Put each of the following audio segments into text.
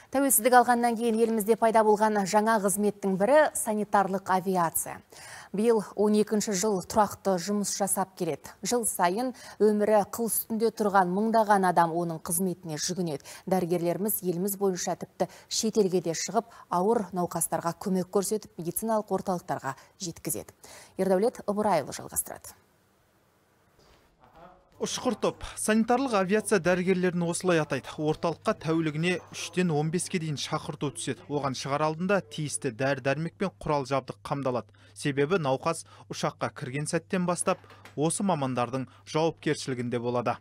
Тәуелсіздік алғаннан кейін елімізде пайда болған жаңа қызметтің бірі санитарлық авиация. Биыл 12 жыл тұрақты жұмыс жасап келеді. Жыл сайын өмірі қыл үстінде тұрған мыңдаған адам оның қызметіне жүгінеді. Дәрігерлеріміз еліміз бойынша тіпті шетелге де шығып, ауыр науқастарға көмек көрсетіп, медициналық орталықтарға жеткізеді. Ердәулет Ыбырайұлы жалғастырады. Ұшқыр топ. Санитарлық авиация дәрігерлерін осылай атайды. Орталыққа тәулігіне 3-тен 15-ке дейін шақырту түседі. Оған шығар алдында тиісті дәрі-дәрмек пен құрал жабдық қамдалады. Себебі науқас ұшаққа кірген сәттен бастап осы мамандардың жауапкершілігінде болады.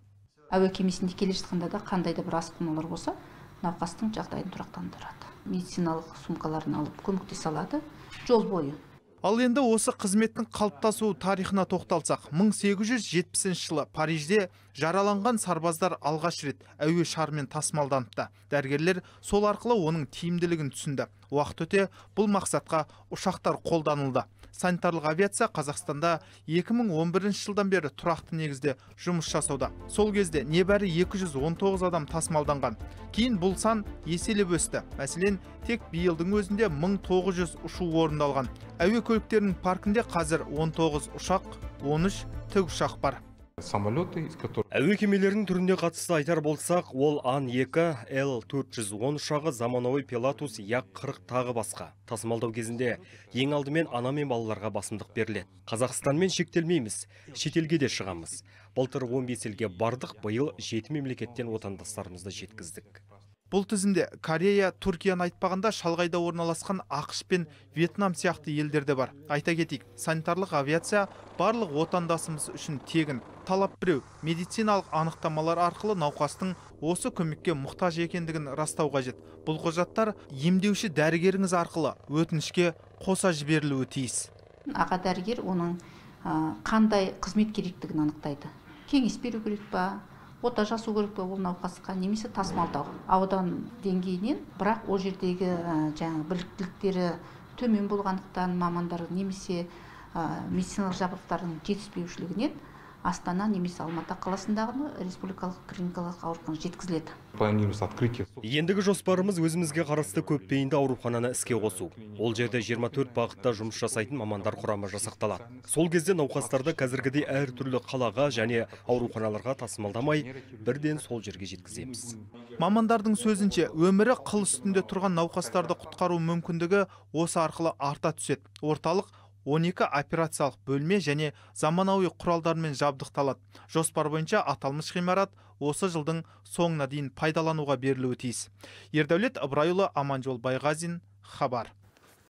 Әуе кемесінде келе жатқанда да қандай да бір асқынулар болса, науқастың жағдайын тұрақтандырады. Медициналық сумкаларын алып көмектесе алады жол бойы. Ал енді осы қызметтің қалыптасу тарихына тоқталсақ, 1870 жылы Парижде жараланған сарбаздар алғаш рет әуе шарымен тасымалданыпты. Дәрігерлер сол арқылы оның тиімділігін түсінді. Уақыт өте бұл мақсатқа ұшақтар қолданылды. Санитарлық авиация Қазақстанда 2011 жылдан бері тұрақты негізде жұмыс жасауда. Сол кезде небәрі 219 адам тасымалданған. Кейін бұл сан еселеп өсті. Мәселен, тек биылдың өзінде 1900 ұшу орындалған. Әуе көліктерінің паркінде қазір 19 ұшақ, 13 тікұшақ бар. Самолеты, из которых... Әуе кемелерінің түріне қатысты айтар болсақ, ол Ан-2, Л-410 ұшағы, заманауи Пилатус, Як-40 тағы басқа. Тасымалдау кезінде ең алдымен ана мен балаларға басымдық беріледі. Қазақстанмен шектелмейміз, шетелге де шығамыз. Былтыр 15 елге бардық, биыл 7 мемлекеттен отандастарымызды жеткіздік. Бұл тізімде Корея, Түркияны айтпағанда шалғайда орналасқан ақш пен Вьетнам сияқты елдер де бар. Айта кетейік, санитарлық авиация барлық отандасымыз үшін тегін. Талап біреу, медициналық анықтамалар арқылы науқастың осы көмекке мұқтаж екендігін растау қажет. Бұл құжаттар емдеуші дәрігеріңіз арқылы өтінішке қоса жіберілуі тиіс. Аға дәрігер оның қандай қызмет керектігін анықтайды. Кеңес беру керек па? Ота жасау керек пе ол науқасқа, немесе тасымалдау аудан деңгейінен, бірақ ол жердегі жаңағы біліктіліктері төмен болғандықтан мамандар немесе медициналық жабдықтардың жетіспеушілігінен Астана немесе Алматы қаласындағы республикалық клиникалық ауруханаға жеткізіледі. Планируется открытие. Ендігі жоспарымыз өзімізге қарасты көпбейінді аурухананы іске қосу. Ол жерде 24 бағытта жұмыс жасайтын мамандар құрамы жасақталады. Сол кезде науқастарды қазіргідей әртүрлі қалаға және ауруханаларға тасымалдамай, бірден сол жерге жеткіземіз. Мамандардың сөзінше, өмірі қыл үстінде тұрған науқастарды құтқару мүмкіндігі осы арқылы арта түседі. Орталық 12 операциялық бөлме және заманауи құралдармен жабдықталады. Жоспар бойынша аталмыш ғимарат осы жылдың соңына дейін пайдалануға берілуі тиіс. Ердәулет Ыбырайұлы, Аманжол Байғазин, Хабар.